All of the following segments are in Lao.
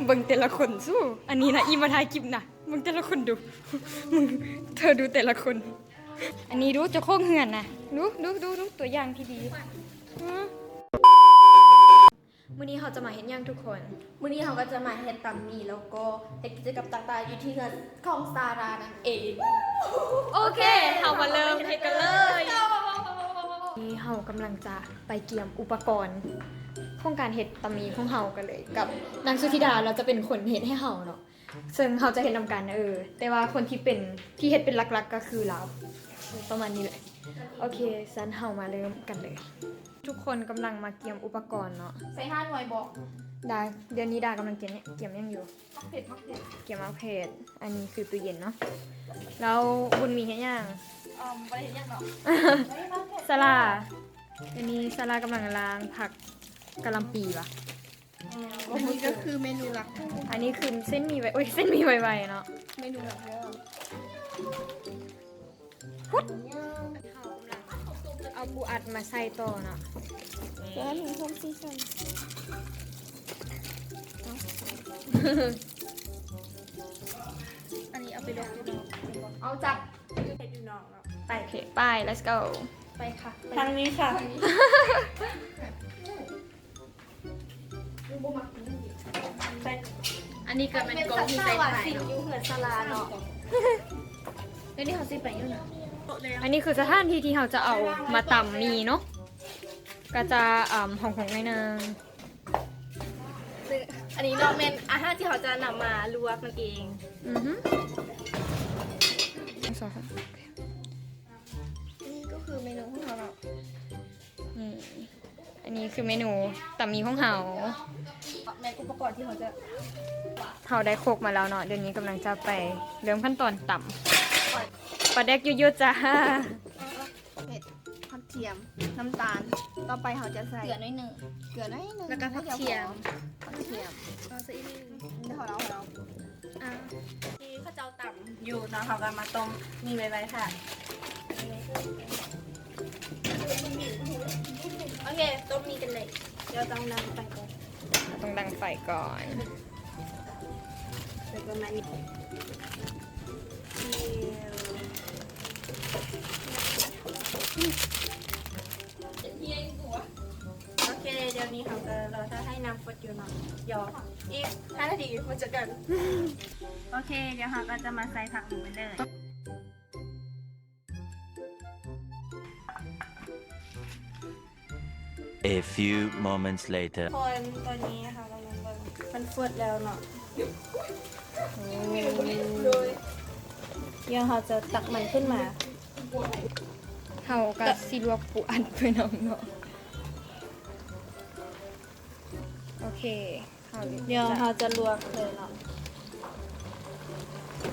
ເບິ່ງແຕ່ລະຄົນຊູ້ ອັນນີ້ນະ ອີ່ມາຖ່າຍຄລິບນະ ເບິ່ງແຕ່ລະຄົນດູ ມຶງ ເທີດູແຕ່ລະຄົນ ອັນນີ້ດູເຈົ້າຂອງເຮືອນນະ ດູ ດູ ດູ ດູ ຕົວຢ່າງທີ່ດີ ອືມ. ມື້ນີ້ເຮົາຈະມາເຮັດຫຍັງທຸກຄົນ? ມື້ນີ້ເຮົາກໍຈະມາເຮັດຕຳໝີ່ ແລ້ວກໍເຮັດກິດຈະກຳຕ່າງໆ ຢູ່ທີ່ເຮືອນຂອງຊາລານັ້ນເອງ. ໂອເຄ ເຮົາມາເລີ່ມເຮັດກັນເລີຍ. ນີ້ເຮົາກຳລັງຈະໄປກຽມອຸປະກອນຂອງການເຮັດຕຳໝີ່ຂອງເຮົາກັນເລີຍ ກັບນາງສຸທິດາ ລາວຈະເປັນຄົນເຮັດໃຫ້ເຮົາເນາະ. ເຊິ່ງເຮົາຈະເຮັດນຳກັນ ເອີ ແຕ່ວ່າຄົນທີ່ເປັນ ທີ່ເຮັດເປັນຫຼັກໆ ກໍຄືລາວ ປະມານນີ້ແຫຼະ. ໂອເຄ ຊັ້ນເຮົາມາເລີ່ມກັນເລີຍ. ທຸກຄົນກຳລັງມາກຽມອຸປະກອນເນາະ. ໃສ່ຫ້າໜ່ວຍບໍ? ດາ ດຽວນີ້ດາກຳລັງກຽມ ກຽມຫຍັງຢູ່? ໝາກເຜັດ ໝາກເຜັດ ກຽມໝາກເຜັດ. ອັນນີ້ຄືຕູ້ເຢັນເນາະ. ແລ້ວບຸນມີເຮັດຫຍັງ? ອືມ ບໍ່ໄດ້ເຮັດຫຍັງເນາະ. ສາລາ ດຽວນີ້ສາລາກຳລັງລ້າງຜັກກະຫຼ່ຳປີຫວາ? ອັນນີ້ກໍຄືເມນູຫຼັກ. ອັນນີ້ຄືເສັ້ນໝີ່ໄວ ໂອ້ຍ ເສັ້ນໝີ່ໄວໆເນາະ. ເມນູຫຼັກເດີ. ເຮົາກຳລັງເອົາປູອັດມາໃສ່ຕໍ່ເນາະ. ເອີ ເພິ່ມສີສັນ. ອັນນີ້ເອົາໄປລົວກຢູ່ນອກ. ເອົາຈັບ ເຮັດຢູ່ນອກເນາະ. ໄປ ໂອເຄ ໄປ let's go. ໄປຄ່ະ ທາງນີ້ຄ່ະ. ອັນນີ້ກໍແມ່ນກ້ອງທີ່ໃຊ້ຖ່າຍເນາະ ຢູ່ເຮືອນສາລາເນາະ. ດຽວນີ້ເຮົາຊິໄປຢູ່ນະ. ອັນນີ້ຄືສະຖານທີ່ທີ່ເຮົາຈະເອົາມາຕຳໝີ່ເນາະ ກໍຈະ ອາ ຫ້ອງໆໜ້ອຍໜຶ່ງ. ອັນນີ້ເນາະ ແມ່ນອາຫານທີ່ເຮົາຈະນຳມາລວກນັ້ນເອງ. ອືຮຶ ໜຶ່ງ ສອງ ສາມ. ນີ້ກໍຄືເມນູຂອງເຮົາເນາະ. ນີ້ ອັນນີ້ຄືເມນູຕຳໝີ່ຂອງເຮົາ. ແມ່ນອຸປະກອນທີ່ເຮົາຈະ ເຮົາໄດ້ຄົກມາແລ້ວເນາະ. ດຽວນີ້ກຳລັງຈະໄປເລີ່ມຂັ້ນຕອນຕຳ. ປາແດກຢູ່ໆ ຈ້າ. ເຜັດ ກະທຽມ ນ້ຳຕານ. ຕໍ່ໄປເຮົາຈະໃສ່ເກືອໜ້ອຍໜຶ່ງ ເກືອໜ້ອຍໜຶ່ງ ແລ້ວກໍຜັກທຽມ ຜັກທຽມ. ເອົາໃສ່ອີກໜ້ອຍໜຶ່ງ. ພໍແລ້ວ ພໍແລ້ວ. ອ່າ ທີ່ເຂົາເຈົ້າຕຳຢູ່ເນາະ ເຮົາກໍມາຕົ້ມໝີ່ໄວ້ໆ ຖ້າ. ໂອເຄ ຕົ້ມໝີ່ກັນເລີຍ. ດຽວຕ້ອງດັງໄຟກ່ອນ ຕ້ອງດັງໄຟກ່ອນ. ປະມານນີ້. ໂອເຄ ດຽວນີ້ເຮົາກໍລໍຖ້າໃຫ້ນ້ຳຟົດຢູ່ເນາະ. ດຽວອີກຫ້ານາທີມາເຈີກັນ. ໂອເຄ ດຽວເຮົາກໍຈະມາໃສ່ຜັກລົງໄປເລີຍ. A few moments later. ທຸກຄົນ ຕອນນີ້ເຮົາກຳລັງເບິ່ງ ມັນຟົດແລ້ວເນາະ. ດຽວເຮົາຈະຕັກມັນຂຶ້ນມາ. ເຮົາກໍຊິລວກປູອັດໄປນຳເນາະ. ໂອເຄ ດຽວເຮົາຈະລວກເລີຍເນາະ.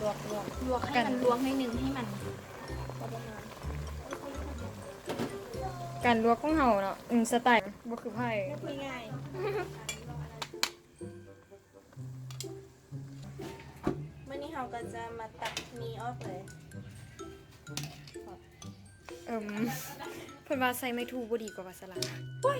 ລວກ ລວກ ລວກໃຫ້ມັນ ລວກໜ້ອຍໜຶ່ງ ໃຫ້ມັນພໍປະມານ. ການລວກຂອງເຮົາເນາະ ອືມ ສະໄຕລ໌ບໍ່ຄືໃຜ. ລວກງ່າຍໆ. ມື້ນີ້ເຮົາກໍຈະມາຕັກໝີ່ອອກເລີຍ. ເອີມ ເພິ່ນວ່າໃຊ້ໄມ້ຖູບໍ່ດີກວ່າຫວາ ສາລາ. ໂອ້ຍ.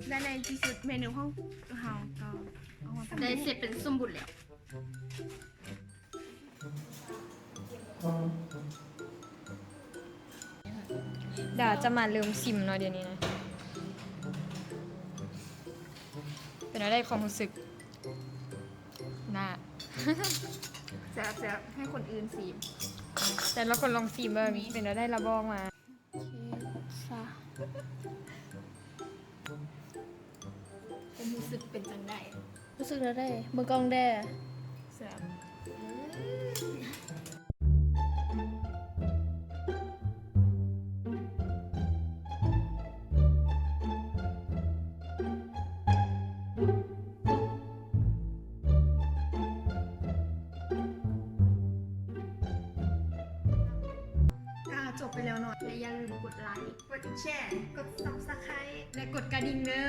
ແລະໃນທີ່ສຸດເມນູຂອງເຮົາກໍອອກມາ ໄດ້ເສັດເປັນສົມບູນແລ້ວ. ດາຈະມາເລີ່ມຊິມເນາະ ດຽວນີ້ນະ ເປັນແນວໃດຄວາມຮູ້ສຶກ? ໜ້າ ແຊບໆ ໃຫ້ຄົນອື່ນຊິມ ແຕ່ລະຄົນລອງຊິມເບິ່ງ ເປັນແນວໃດລະບອກມາ. ເຮັດຊະ ຄວາມຮູ້ສຶກເປັນຈັ່ງໃດ? ຮູ້ສຶກແນວໃດ? ເບິ່ງກ້ອງແດ່ ແຊບ. ກໍຈົບໄປແລ້ວເນາະ ແລະຢ່າລືມກົດໄລ ກົດແຊ ກົດ Subscribe ແລະກົດກະດິ່ງເດີ້.